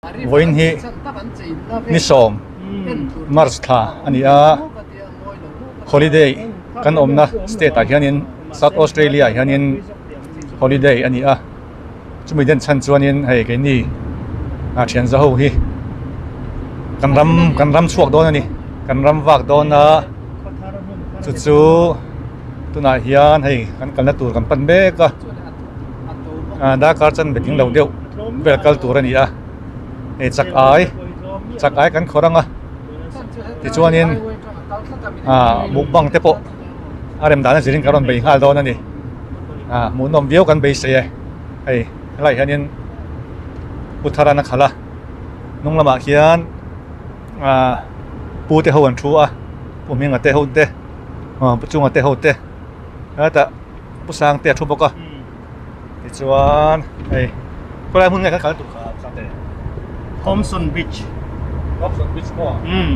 Vawiin hi ni sawm March thla a ni a, holiday kan awmna state ah hianin South Australia ah hianin holiday a ni a, chumi den chhan chuanin hei keini ah thian za ho hi kan ram kan ram chhuak dawn a ni, kan ram vak dawn a chu chu tunah hian hei kan kalna tur kan pan mek a. Ah darkar chan be ding lo deuh vel kal tur a ni a hei chak ai chak ai kan khawr ang a tichuanin ah mukbang te pawh a rem dan a zirin kan rawn bei nghal dawn a ni ah hmuhnawm viau kan beisei e hei helaiah hianin pu Tharan a khalh a hnung lamah khian ah pu te ho an thu a pu Hminga te ho te ah pu Chunga te ho te hetah. Pu Sangte a thu bawk a tichuan hei khawlai hmun nge kan kal tur kha Pu Sangte? Thomson Beach Thomson Beach maw? Umm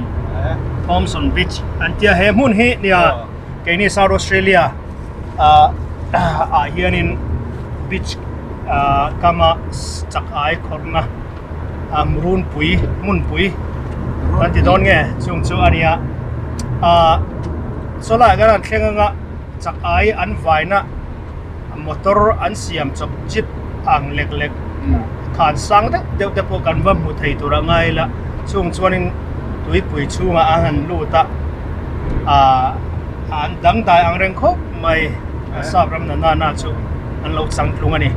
Thomson Beach an tia he hmun hi nia keini South Australia ah ah hianin beach ah kama chak ai khawrhna ah runpui hmunpui kan ti dawn nge chung chu a nia ah sawlaiah khan an thleng anga. Chak ai an vaina motor an siam chawp jeep ang lek lek khan sang deuh deuh te pawh kan va hmu thei tur a ngai la chung chuanin tuipui chhungah a han lut a ah an dangdai ang reng khawp mai a sap ram na na na chu an lo chang tlung a ni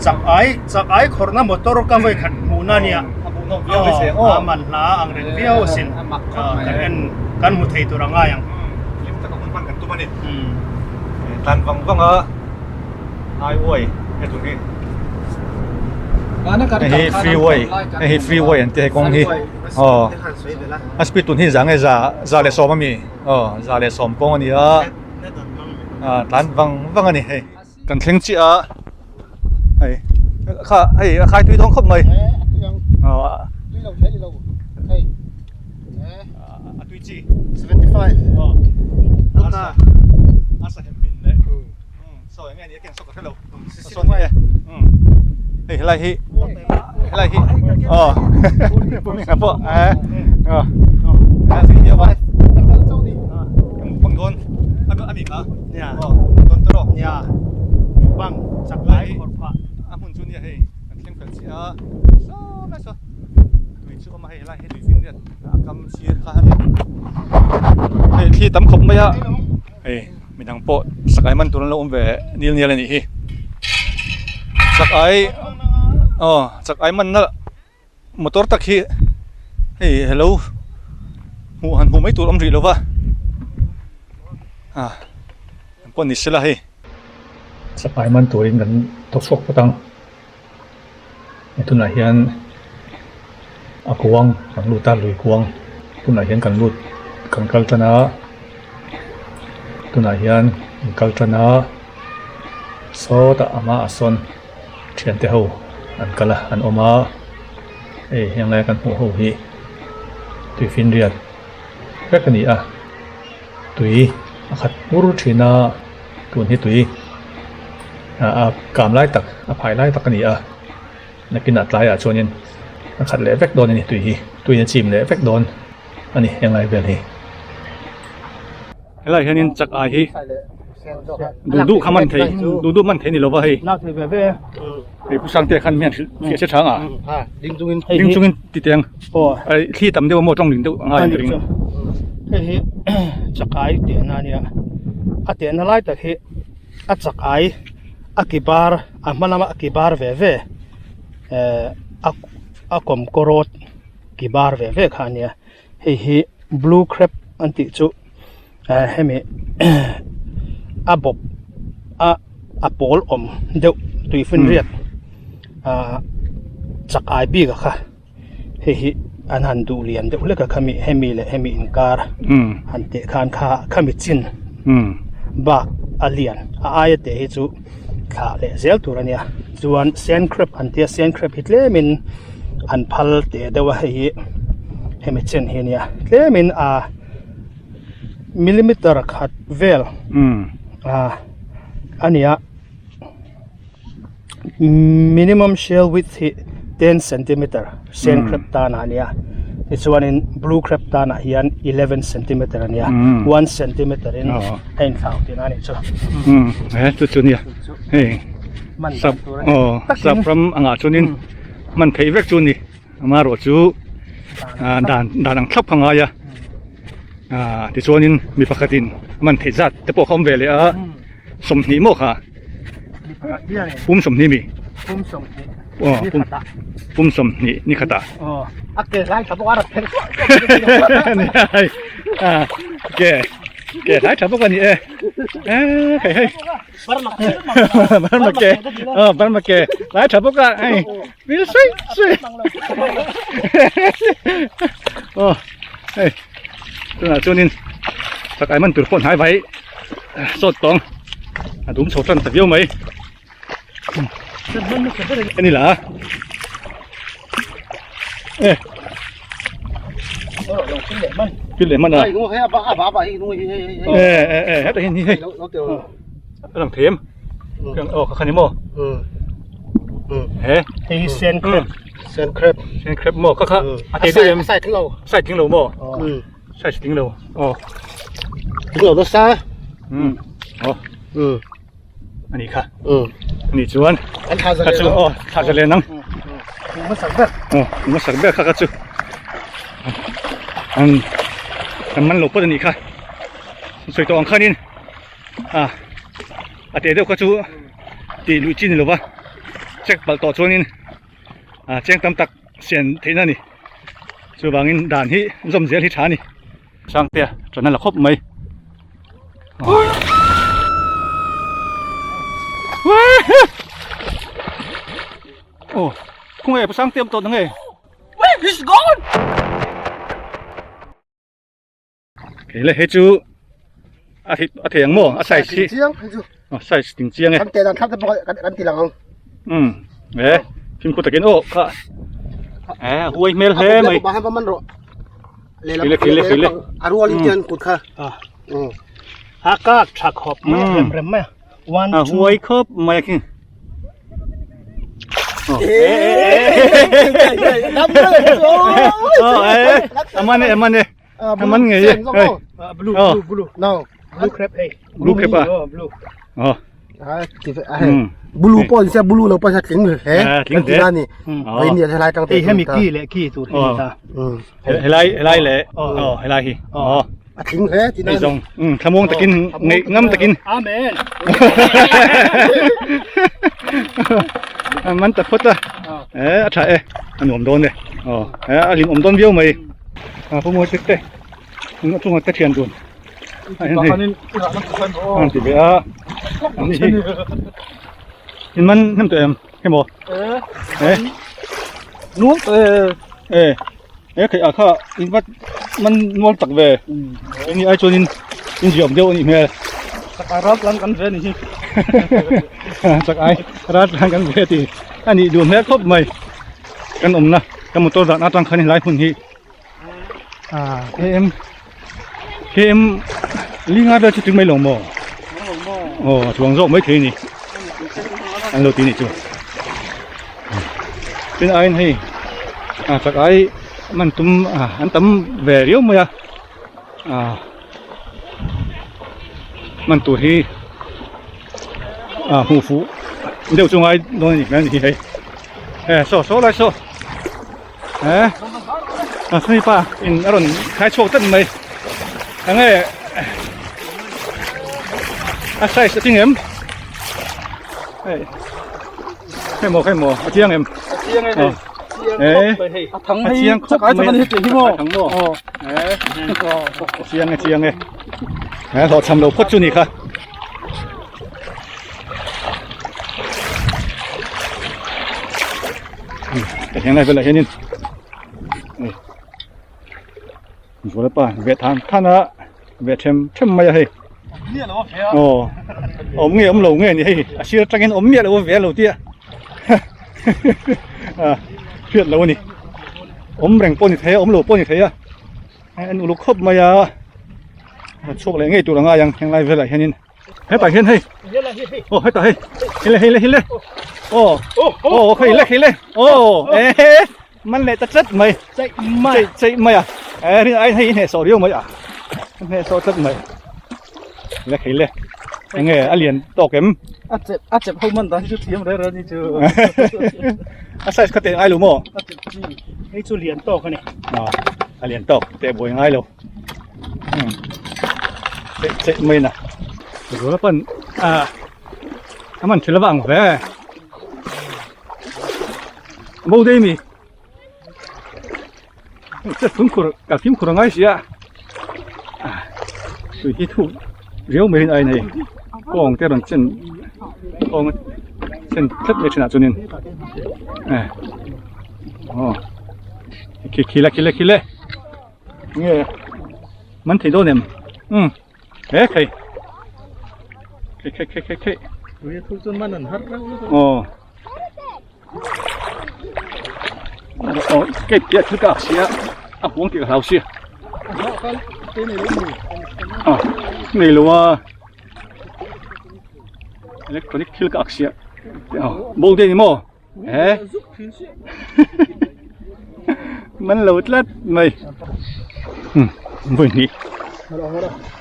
chak ai chak ai khawrhna motor ka vawi khat hmuhna a nia aw a man hla ang reng viau asin kan en kan hmu thei tur a ngai ang. Hlim taka hun hman kan tum a ni. Tlan vang vang a highway he tur hi. Hei hi freeway hei hi freeway an ti hei kawng hi aw a speed tun hi za nge za za leh sawm ami aw za leh sawm kawng a ni a tlan vang vang a ni hei. Kan thleng chiah a hei kha hei a khai tui dawn khawp mai aw a tui chi 75 aw asa asa hem min le saw eng nge ni a keng saw ka hrelo saw ni e hei helai hi helai hi aw pu hming pawh e aw bang dawn a mi kha Nia. Aw, dawn ta rawh. Nia. Bang chak lai khawr phah. A hmun chu nia hei kan thleng fel chiah a. Saw lai saw. Tui chu awm a hei helai hi tui fing riat a kam sir kha a ni. Hei thli tam khawp mai a. Hei midang pawh sakai man tur an lo awm ve nil nial a nih hi. Sakai aw sakai man na motor tak hi hei hello hmuh han hmuh mai tur awm rih lo va ah an pawh ni sela hei. Sakai man turin kan thawk chhuak phawt ang he tunah hian a kuang kan lut a lui kuang tunah hian kan lut kan kal tan a tunah hian kan kal tan a sawtah a hmaah sawn. Thiante ho an kal a an awm a hei heng laia kan hmuh ho hi tuifinriat vek a ni a tui a khat hmur thin a tun hi tui ah a kam lai tak a phai lai tak a ni a nakinah tlaiah chuanin a khat leh vek dawn a ni tui hi tuiin a chim leh vek dawn a ni heng lai vel hi. Helaiah hianin chak ai hi duh duh kha man thei duh duh man thei ni lova hei hei pu Sangte khan mi han hrilh fiah che chang a ding chungin ti teng ai thli tam deuh maw tawng ding deuh a ngai ang ka ring hei hi chak ai tehna a nia a tehna lai tak hi a chak ai a ki bar a hma lama a ki bar ve ve eh a kawmkaw rawt ki bar ve ve kha a nia. Hei hi blue crab an tih chu eh hemi a bawp a a pawl awm deuh tui finriat ah chak ai bik a kha hei hi an han duh lian deuh hlek a khami hemi leh hemi inkar han teh khan kha khami chin bak a lian a aia teh hi chu thlah leh zel tur a nia chuan sand crab an tia sand crab hi tlemin an phal teh deuh a hei hi hemi chen hi a nia tlemin a millimeter khat vel ah a ni a minimum shell width hi. 10 centimeter sen crab tan ah ania tichuanin blue crab tan ah hian 11 centimeter ania 1 centimeter in a inthlau tihna a nih chu. Umm he chu chu nia hei sap aw sap ram angah chuanin hman theih vek chu a ni amaherawh chu dan dan ang thlap kha ngai a ah tichuanin mi pakhatin hman theih zat te pawh kha awm ve leh a 20 maw kha. Pum 20 mi. Pum 20. Aw pum pum 20 ni khatah. Aw a ke hlai tha bawk a rat phelh suah suah ni ai a ke ke hlai tha bawk a ni e e hei hei Burma ke Burma ke aw Burma ke hlai tha bawk a hei mi sui sui aw hei tunah chuanin chakai man tur pawh hnai vai sawt tawng a dum chho tan ta viau mai a ni la e pil leh man a e e e heta hian hi hei a lang thei em aw kha kha ni maw he hei hi sen crab sen crab sen crab maw kha kha a te deuh em a size lo size tling lo maw Size tling lo aw. Tling lo nasa. Um aw. Um. Ani kha. Um. Ani chuan. An tha zalen. Chu aw tha zalen nang. Ma sak ber. Aw ma sak ber kha kha chu. An kan man lo pawt ani kha. Sawi tawh ang khanin a a te deuh kha chu tih luih chi ni lova check palh tawh chuanin a cheng tam tak sian theihna a ni chuvangin dan hi zawm zel hi tha a ni Sangtea tana la khawp mai aw khawnge pa Sangtea awm tawh nange Wait he's gone Kei le hei chu a thei a thei ang maw a size hi chiang hei chu a size ting chiang e kan te dan thlap te pawh kan kan ti lang ang um e fimkhur takin aw kha e huai hmel hle mai ba han man rawh le le le le a rual in tian kut kha a a ka tha khawp mai rem rem mai 1 2 huai khawp mai a khi Aman e aman e aman ngei e blue blue blue no blue crab hey blue crab a blue oh blue pawh se blue lo pawh se tling hle tling hle ni vai ni helai tang te hei hemi ki le ki tur hi ta helai helai le oh helai hi oh A tling hle ti na. Zawng thlamuang takin ngaih ngam takin. Amen. A man ta phawt a. E a tha e. A nuam dawn e. Aw e a hlim awm dawn viau mai. A pu mawi tek te. A chunga te thian dun. A hen hei. An ti ve a. An hi. In man hnem tawh em? Hemaw? E. Nuam tawh e. E. He theih ah kha in va man nual tak ve eng ai chuan in in ziam deuh a nih hmel chak ai ral tlan kan ve a nih hi chak ai ral tlan kan ve tih a nih duh hmel khawp mai kan awmna kan motor zahna atang khan helai hmun hi ah km km linga vel chu tling mai lo maw aw a chuang zawk mai thei a ni an lo ti a nih chu tin aiin hei ah chak ai man tum ah an tam ve riau mai a ah man tur hi ah hmuh fuh deuh chu ngai dawn a nih hmel a ni hi hei e saw saw lai saw. Eh a smi pa in a rawn khai chhuak tlat mai enge a size a ting em hei hei maw hei maw a chiang em a chiang e eh a thang a hei chiang khawp chakai mai chuan hei tih hi maw a thang maw eh a chiang e chiang e eh hlawhchham lo phawt chu ni kha Heng lai velah hianin zual pa ve than than a ve them them mai a hei aw awm nge awm lo nge ni hei a sir atangin awm miah lo a ve lo tia a hriat lo a ni awm reng pawh ni thei a awm lo pawh ni thei a an uluk khawp mai a chhuak leh ngei tur a ngai ang heng lai velah hianin. Hetah hian hei. Aw hetah hei. Hile hile hile. Aw aw khawi le khawi le aw eh man leh ta tlat mai Chaih mai chaih chaih mai a eh rin ai hei i hnehsawh riau mai a hnehsawh tlat mai le khawi le enge a lian tawk em a chep a chep ho man dan hi chu thiam reng reng ni chu a size kha teh ngai lo maw a chep chi hei chu lian tawk a ni a lian tawk teh buai ngai lo chaih chaih mai na zuala pawn ah a man thil avang ve bo dei mi che fimkhur ka fimkhur a ngai sia tui hi thu riau mai in a in hei kawng te rawn chen kawng chen tlat mai thinah chuanin eh aw khi khi le khi le khi le nge man thei dawn em um he thei khei khei khei khei khei tui thu chuan man an har reuh lutuk aw aw kei piah thil ka ak sia a huang tih ka hlau sia a nei lo a electronic thil ka ak sia aw bo te ni maw he man lo tlat mai vawi hnih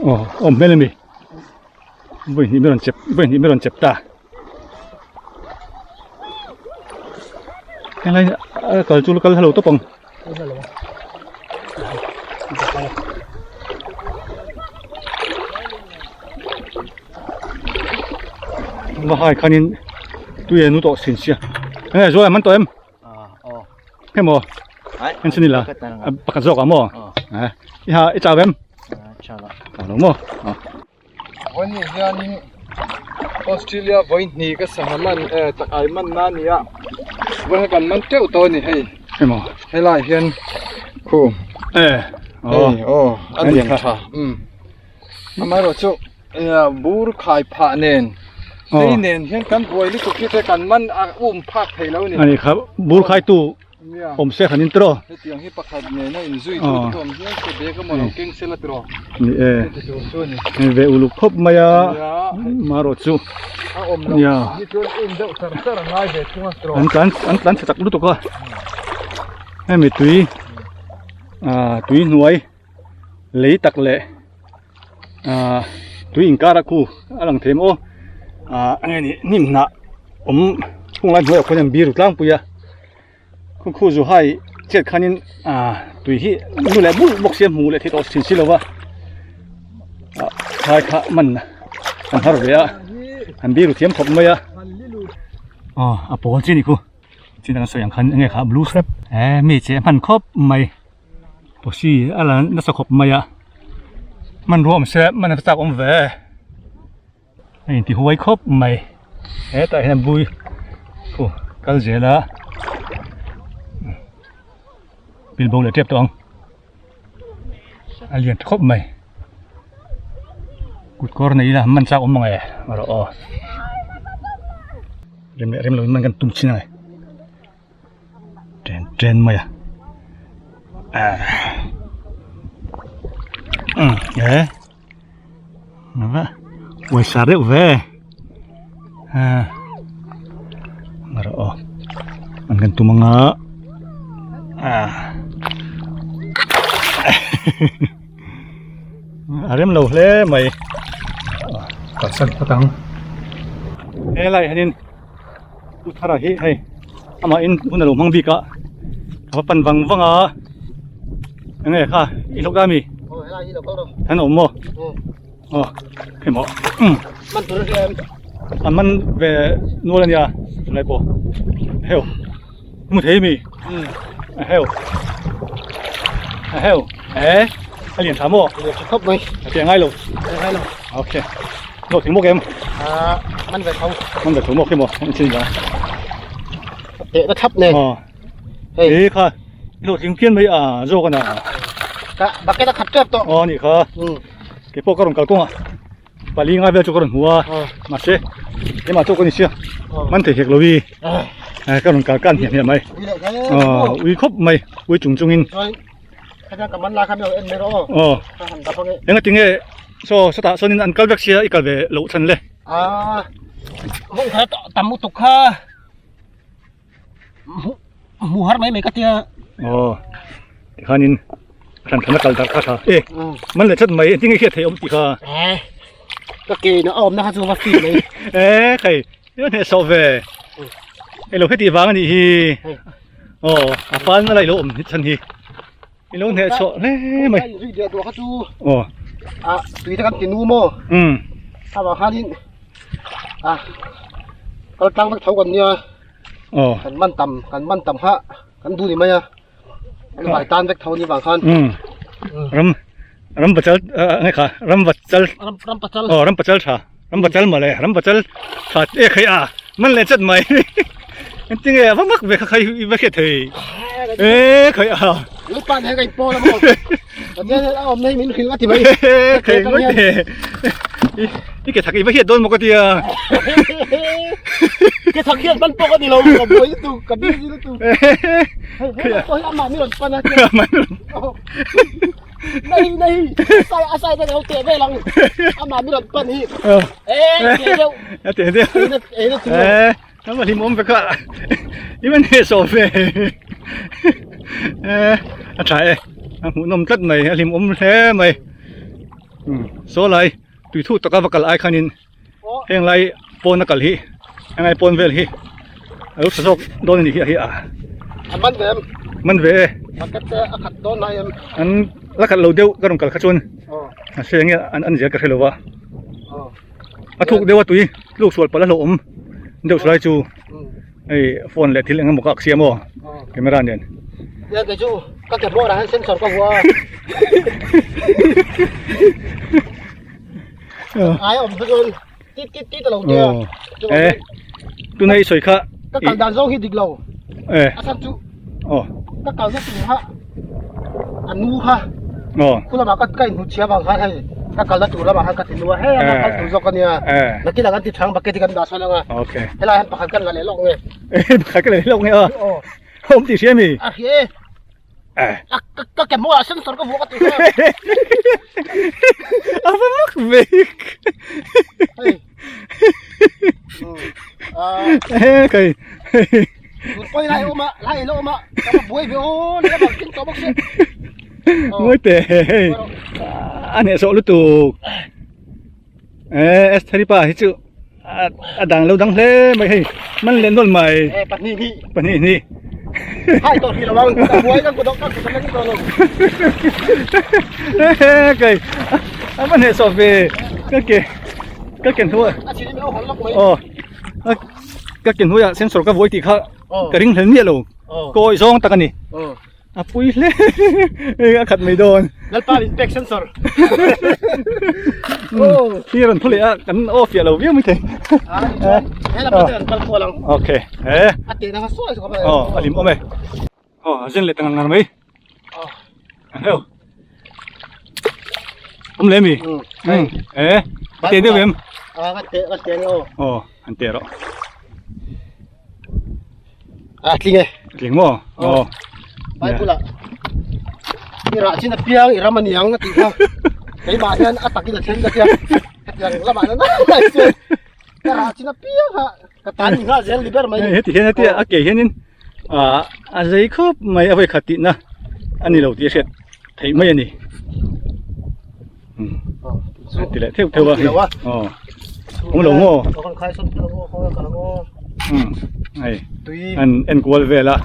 aw awm hmel a ni vawi hnih mai rawn chep vawi hnih mai rawn chep ta helai a kal chu kal halo tawp ang. Va hai khanin tui a nu tawh sin sia enge zual man tawh em hemaw en chu ni la pakhat zawk ah maw i ha i chau em chau lo maw Vawiin hianin Australia vawi hnih ka sangha man eh chakai man na a ni a vawiin kan man teuh tawh a ni hei emaw helaiah hian khu eh hei aw a lian tha umm amaherawhchu bur khai phah nen hei nen hian kan buai lutuk hi te kan man a um phak thei lo a ni a ni kha bur khaitu awm se khan in tiraw hetiang hi pakhat nena inzui tu te pawh awm hial se bag emaw lo keng sela tiraw ni e heti tur chu a ni hei ve uluk khawp mai a marawh chu a awm loh hi chuan um deuh char char a ngai ve thung a tiraw an tlan an tlan chhe tak lutuk a hemi tui ah tui hnuai lei tak leh ah tui inkar a khu a lang thei maw ah eng nge ni hnim hnah awm hung lai hnuaiah khuan an biru tlangpui a khu khu zu hai chet khanin ah tui hi nu leh bul bawk sia hmuh leh theih tawh thin si lo va ah khai kha man an har ve a an biru thiam khawp mai a aw a pawl chi a ni khu chin ang sawi ang khan eng nge kha blue crab eh mi che hman khawp mai. Posi a la nasa khawp mai a hmanrua awm se hman a chak awm ve a inti huai khawp mai hetah hian bui khu kal zel a bilbo leh tep tawh ang a lian tha khawp mai kut kawr nei ila hman chak awm ang e erawh aw rem leh rem lo in hman kan tum chin ang e. Chen chen mai a ah e va uaisa reuh ve ah rawh aw an kan tum anga ah a rem lo hle mai kalsan phawt ang helai hianin. U Thara hi hei amah in hun a lo hmang bik a a va pan vang vang a eng nge kha i hlawk da mi an awm maw aw hei maw an man ve nual ania chulai pawh heu hmu thei mi heu heu e a lian tha maw a piah ngai lo okay. Lo thing bawk em? À, man ve tho. Man ve tho maw khi maw, an chin ba. Teh na thlap nen. Ờ. Hei kha, lo thing phian mai a zawk ana. Ka bucket a khat tep tawh. Ờ ni kha. Ke pawh ka rawn kal kawng a. Pali nga vel chu ka rawn hmu a. Mahse, keimah chu ka ni sia. Man thei hek lo i. Ka rawn kal kan hmiah hmiah mai. Ờ, ui khawp mai, ui chung chungin. Aw enga tinge saw sawtah sawnin an kal vek sia i kal ve loh chhan le. Aa vawng kha tam lutuk kha. Hmu har mai mai ka tia. Aw tikhanin hran hran a kal darh kha tha e man leh chat mai engtin nge hriat theih awm tih kha. E ka ke in a awm na kha chu va feel mai. E khai i va hnehsawh ve i lo heti vang a nih hi aw a fal na lai lo awm chhan hi i lo hnehsawh hle mai. Zui diah duah kha chu aw a tui te kan ti nu maw avang khanin a kal tlang vek tho kan nia. Aw. Kan man tam kan man tam kha kan duh ni mai a an vai tan vek tho ni vang khan. Um ram ram pachal nge kha ram pachal ram ram pachal aw ram pachal tha ram pachal mawle ram pachal tha e khai a man leh chat mai engtinge a va mak ve kha khai i va hriat thei e khai a Lalpa nen ka inpawl a maw Pathian hian a awm na hi min hrilh a ti mai Khei ngawt te I ke thak i va hiat dawn maw ka tia Ke thak hian ban pawh ka ni lo ka buai lutuk ka busy lutuk Hei hei pawh hi amah mi rawn pan a tia Nei nei a sai a sai te ka lo teh vel ang amah mi rawn pan hi E teh deuh A teh deuh Ei na chu A va hlim awm ve kha i va hnehsawh ve a tha e a hmuhnawm tlat mai a hlim awm hle mai saw lai tui thuk taka va kal ai khanin heng lai pawn a kal hi heng lai pawn vel hi a lo tha zawk dawn a nih hi a hi a a man ve em man ve e bucket te a khat dawn lai em an la khat lo deuh ka rawn kal kha chuan a hre nge an an zel ka hre lo va. A thuk deuh a tui tluk sual palh a hlauhawm deuh silai chu hei phone leh thil eng emaw ka ak siam aw camera nen. Nia kei chu ka ke hmawrah hian sensor ka vua a. Ai a awm kha chuan tit tit tit a lo tia. E tuna i sawi kha. Ka kal dan zawng hi dik lo. E. A chhan chu. Aw. Ka kal na tur kha a nu kha. Aw. Khu lamah ka ka inhmu chhia vang khan hei ka kal na tur lamah khan ka ti nu a hei a kal tur zawk a nia. Nakin ah kan ti thang bucket hi kan dah sawn ang a. Okay. Helai hian pakhat kan la leh lawk nge. Pakhat ka la leh lawk nge a. Aw. Awm tih hria mi? A hria e. Eh. A ka ka ke hmuh ah sensor ka vuah ka ti kha. A va mak ve. Hei. Eh kai. Tun pawh hi lai awm a, lai ilo awm a, ka va buai ve aw, leh avang kin tawh bawk si. Ngawi teh hei. A hnehsawh lutuk. Eh Estheri pa hi chu a dang lo dang hle mai hei man leh nawl mai. Eh pahnih hnih. Pahnih hnih. Hai tawh hrih lo ang ka buai kan kut kan kut kan tawh lo. Eh kai a va hnehsawh ve ka ke ka ke hnuai. A chhin in lo hawn lawk mai. Aw ka ke hnuaiah sensor ka vuai tih kha ka ring hlel miah lo. Kawi zawng tak a ni. A pui hle a khat mai dawn. Lalpa in pek sensor. Hi rawn thu leh a kan off fiah lo viau mai thei. He lam te an kal kual ang. Okay. Eh. A te na kha sawi sawi. Oh, a lim awm e. Oh, a zen leh ta ngang ngar mai. Oh. Heo. Awm le mi? Mm. Eh. A te deuh em? A ka te ka te ni aw. Oh, an te rawh. A tling e. Tling maw? Aw. Bible ah i rah chin apiang i ram a niang a tih kha. Keimah hian a takin a then ka tia. Hetiang lamah hian nai chuan ka rah chin apiang kha ka tan ni nghal zel ni ber mai. Heti hian heti a ke hianin a zei khawp mai a vawi khat tihna a ni lo tih a hriat theih mai a ni. Ti leh theuh theuh a. Aw. Awm lo maw? Hei an en kual vel a.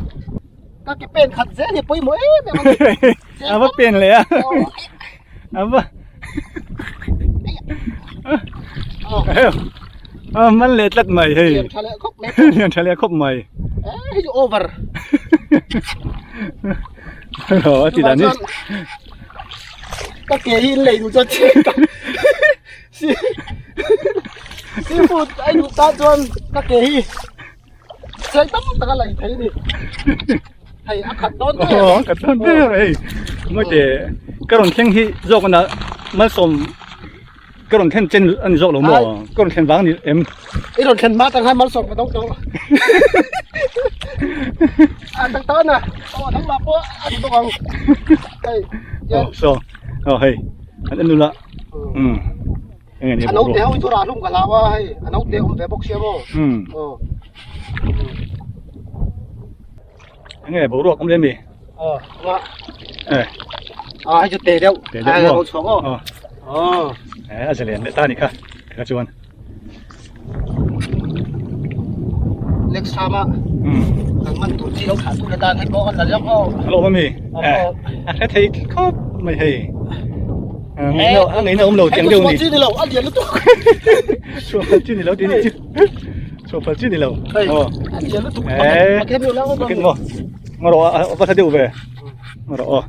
Ka ke pen khat zel hi pawimawh em em a ni. A va pen leh a. A va. A man leh tlat mai hei. Lian tha leh khawp mai. Lian tha leh khawp mai. Hei chu over. A ti dan hi. Ka ke hi in lei duh chuan chhing tak si seafood ai duh tan chuan ka ke hi chheng tam tak a lei thei a ni hei a khat dawn ber aw a khat dawn ber hei mawite ka rawn thleng hi zawk ana malsawm ka rawn thlen chen a ni zawk lo maw ka rawn thlen vang a ni em i rawn thlen hma tang khan malsawm ka dawng tawh a tak tak ana aw nangmah pawh a ni bawk ang hei aw saw aw hei an en nula um eng nge a naute ho hi chu rah hlum ka hlau a hei a naute awm ve bawk sia maw um aw. Enge boruak awm lem mi? Aw, nga. Eh. Ah, hei chu te deuh. Te deuh maw? Chhuak aw. Aw. Aw. Eh, a zalen leh ta ni kha. Kha chuan. Next time a. Kan man tur chi lo thlah tu le tan hei pawh kan la lek aw. Alo awm ami? Eh. A hre thei khawp mai hei. Ngaihna a ngaihna awm lo tiang deuh ni. Chi ni lo, a lian lutuk. Chhuah chi ni lo ti ni chu. Chhuah phal chi ni lo. Aw. A lian lutuk. Eh. Bucket mi lang Bucket maw? Ngaw a va tha deuh ve. Ngaw aw.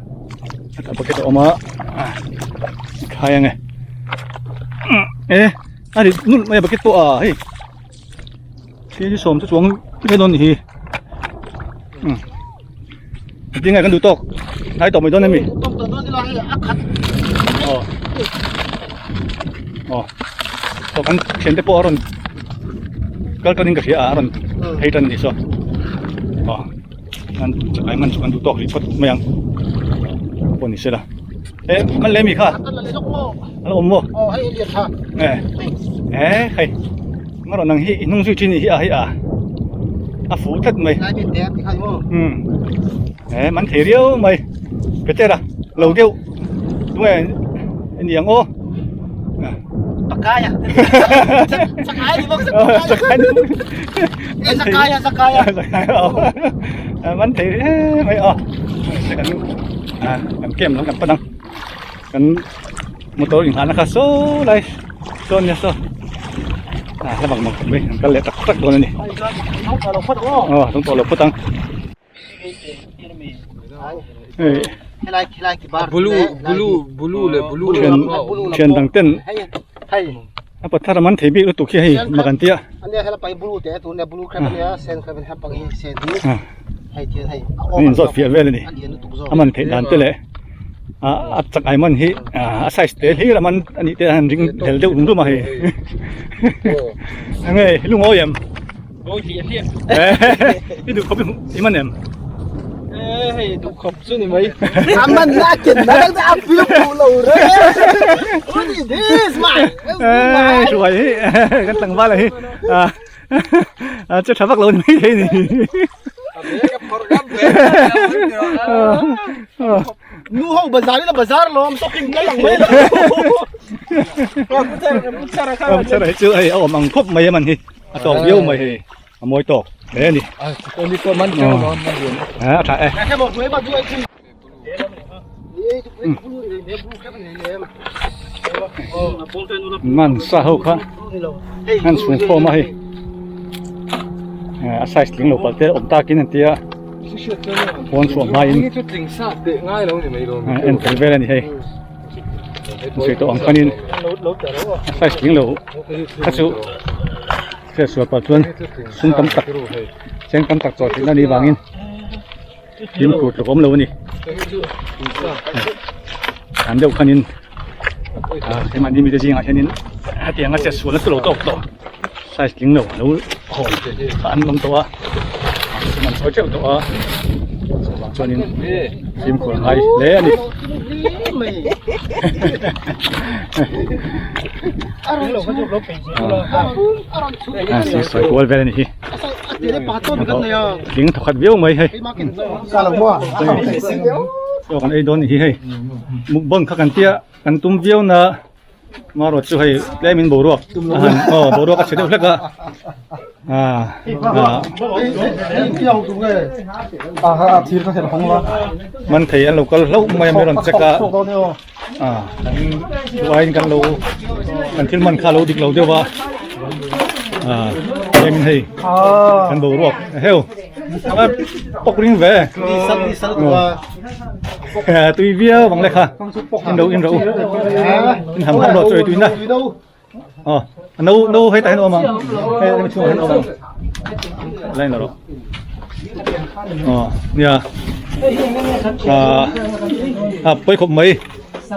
A bucket a awm a. Khai ange. Eh. A ri nulh mai a bucket pawh a hei kg sawm chu chuang mai dawn a ni hi umm tinge kan duh tawk hnai tawh mai dawn ami aw aw aw kan thian te pawh a rawn kal tan in ka hria a a rawn phei tan a ni saw aw kan chakai man chu kan duh tawk rih phawt mai ang pawh ni sela. Eh, man le mi kha. Alo awm maw? Aw, hei lian tha. Eh. Eh, hei. Maro nang hi inung zui thin hi a hei a. A fu tlat mai. Lai bin te ti khai maw? Eh, man thei riau mai. Petera, lo deuh. Tunge ni ang aw. Pakaya. Sakai ni bang sakai. Eh, sakaya, sakaya. Sakaya. Man thei mai aw. Kan Ah, kan kem lam kan pan ang kan motor inghahna kha saw lai saw ania saw ah hla bang bang khawp mai an kal leh tak tak dawn a ni aw tung tawh lo phawt ang hei thian thian dang ten a pathar a man thei bik lutuk hi hei mak an tia an inzawt fiah vel a ni a man theih dan te leh a chak ai man hi a size te hlir a man a nih te a han ring hlel deuh rum rum a hei enge lungawi em i duh khawp i man em hei duh khawp chu ni mai a man na ken na dang te a pil phu lo re what is this man hruai hi kan tlangval a hi a che tha vak lo ni mai thei ni nu ho bazar ina bazar lom talking ka lang mai lo char hi chu hei a awm ang khawp mai a man hi a tawk viau mai hei a mawi tawk hle a ni a tha e Man sa ho kha an chhung khawm a hei a size tling lo palh te awm takin an tia pawn chhuah hmain en fel vel a ni hei sawi tawh ang khanin a size tling lo kha chu hriatsual palh chuan sum tam tak cheng tam tak chawh theihna a nih vangin. Fimkhur tluk awm lo a ni. An deuh khanin keimahni mite zingah hianin hetiang a chetsual a chu lo tawk tawh size tling lo lo hawn kha an awm tawh a an sawi teuh tawh a chuvang chuanin fimkhur a ngai hle a ni. Sawi kual vel a ni hi. Tling thawkhat viau mai hei chaw kan ei dawn a ni hi hei mukbang kha kan tia kan tum viau na marawt chu hei tlem in boruak a han aw boruak a chhe deuh hlek a ah man thei an lo kal hlauh mai a mi rawn check a ah kan duh aiin kan lo kan thil man kha a lo dik lo deuh a ah heng hei kan boruak heu pawk ring ve tui viau vang le kha in ro in ro in ham ham ro chu ei tui na aw no no hei tah hian a awm ang hei hemi chhungah hian a awm ang line la rawh aw nia ah a pawi khawp mai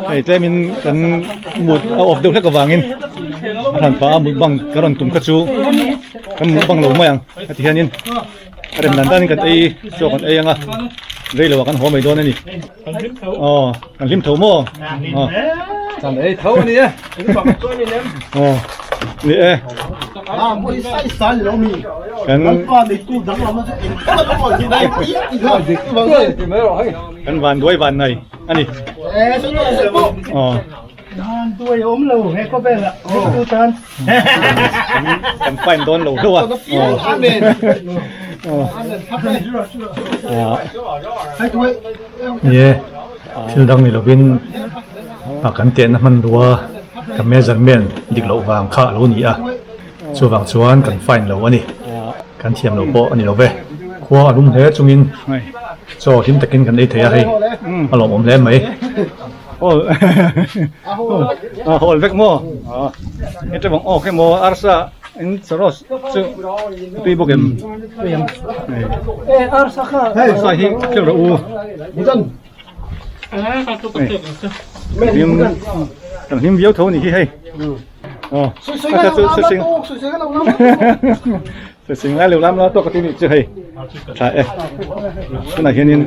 hei tlemin kan mut a off deuh hlek avangin a hran pah a mut bang ka rawn tum kha chu kan mut bang lo mai ang heti hianin a rem dan danin kan ei chaw kan ei ang a rei lo ah kan haw mai dawn a ni. Aw kan hlim tho maw? Aw. Chan ei tho a ni e. Aw. Ni e. Kan kan van duai van nei ani. Aw. Duai awm lo he khawvel ah tu tan. Kan fine dawn lo hlauh a. Amen. Ni e, thil dang ni lovin a kan tehna hmanrua ka measurement dik loh vang kha a lo ni a, chuvang chuan kan fine lo a ni. Kan thiam lo pawh a ni lo ve. Khua a lum hle chungin chaw hlim takin kan ei thei a hei, a lawmawm hle mai. Aw a hawl vek maw? Heta bang awk emaw arsa in charos chu tui bawk em? Arsa kha arsa hi khel rawh u. Hlim kan hlim viau tho ni hi hei. Aw a chu chu sing chu sing lai lo lam la tawk a ti ni chu hei. Tha e tunah hianin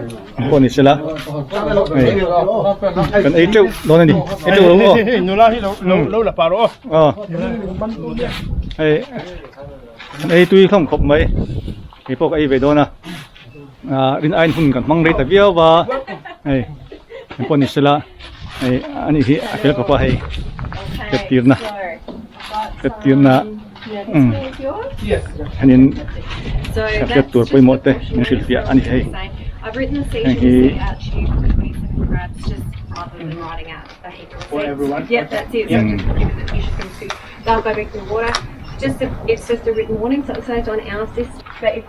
pawh ni sela hei kan ei teuh dawn a ni ei teuh lo maw hei nula hi lo lo la pa rawh aw hei kan ei tui hlawm khawp mai hei pawh ka ei ve dawn a ah rin aiin hun kan hmang rei ta viau va hei eng pawh ni sela hei ani hi a fel khawp a hei hriattirna hriattirna. Umm hianin hriat tur pawimawh te min hrilh fiah a ni hei heng hi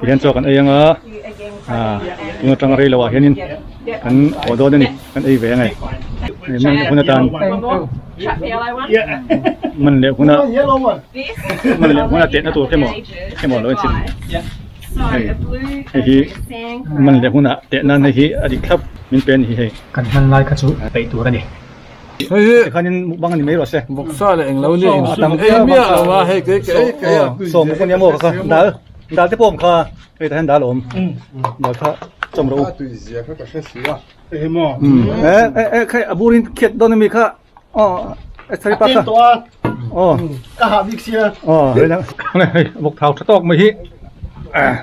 tihian chaw kan ei anga ah tun atanga rei loh ah hianin kan haw dawn a ni kan ei ve ang e man leh hun atan man leh huna man leh huna tehna tur emaw emaw lo inchhin hei hei hi man leh huna teh nan hei hi a dik thlap min pe a ni hi hei kan hman lai kha chu peih tur a ni Hei hi tikhanin mukbang a ni mai rawh se vawksa leh englo ni insum ei miah lo a hei kei kei kei a sawm muk a nia maw kha dal dal te pawh awm kha hei tah hian dal a awm dal kha chawm rawh u a tui zia kha ka hre si a e e e khai a burin khiat dawn ami kha aw sari pa kha aw ka ha bik sia aw hei lang hei vawk thau tha tawk mai hi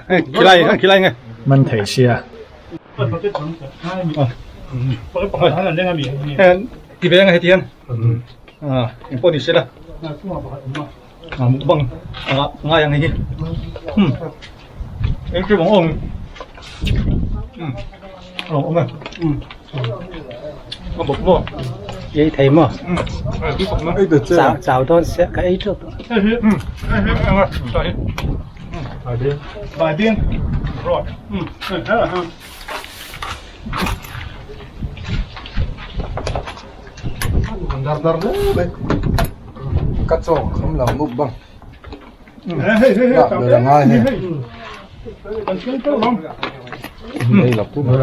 hei khilai khilai nge man thei sia ti ve ang heti hian eng pawh ni se la mukbang ngai ang hei hi eng chu bang awm a awm e a bawk maw ei thei maw chau chau dawn sia ka ei teuh tawh Dar dar hle mai ka chaw kham lo mukbang lak ber a ngai hei ei lo pu ber.